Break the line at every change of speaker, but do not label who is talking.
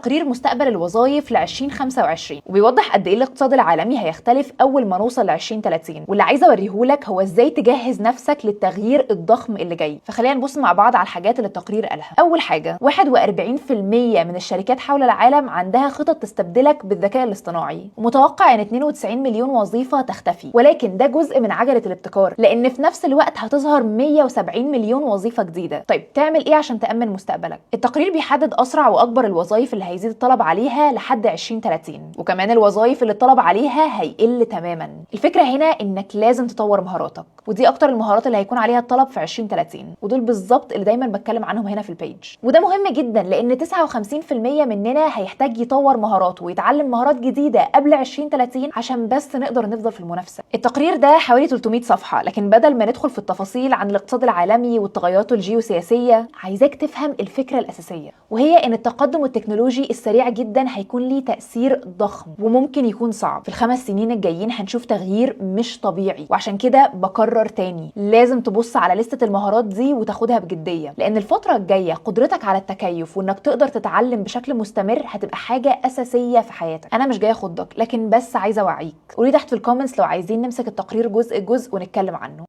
تقرير مستقبل الوظائف ل 2025، وبيوضح قد ايه الاقتصاد العالمي هيختلف اول ما نوصل ل 2030. واللي عايزه اوريهولك هو ازاي تجهز نفسك للتغيير الضخم اللي جاي. فخلينا نبص مع بعض على الحاجات اللي التقرير قالها. اول حاجه، 41% من الشركات حول العالم عندها خطط تستبدلك بالذكاء الاصطناعي، ومتوقع ان 92 مليون وظيفة تختفي، ولكن ده جزء من عجله الابتكار، لان في نفس الوقت هتظهر 170 مليون وظيفة جديده. طيب تعمل ايه عشان تامن مستقبلك؟ التقرير بيحدد اسرع واكبر الوظائف اللي هيزيد الطلب عليها لحد 2030، وكمان الوظائف اللي الطلب عليها هيقل تماما. الفكرة هنا انك لازم تطور مهاراتك، ودي اكتر المهارات اللي هيكون عليها الطلب في 2030، ودول بالظبط اللي دايما بتكلم عنهم هنا في ال page. وده مهم جدا لان 59% مننا هيحتاج يطور مهاراته ويتعلم مهارات جديدة قبل 2030 عشان بس نقدر نفضل في المنافسه. التقرير ده حوالي 300 صفحه، لكن بدل ما ندخل في التفاصيل عن الاقتصاد العالمي والتغيرات الجيوسياسية، عايزاك تفهم الفكرة الاساسية، وهي ان التقدم التكنولوجي السريع جدا هيكون ليه تاثير ضخم وممكن يكون صعب. في ال5 سنين الجايين هنشوف تغيير مش طبيعي، وعشان كده بكرر تاني لازم تبص على لستة المهارات دي وتاخدها بجدية، لان الفترة الجاية قدرتك على التكيف وانك تقدر تتعلم بشكل مستمر هتبقى حاجة اساسية في حياتك. انا مش جاية اخضك، لكن بس عايزه اوعيك. قولي تحت في ال comments لو عايزين نمسك التقرير جزء جزء ونتكلم عنه.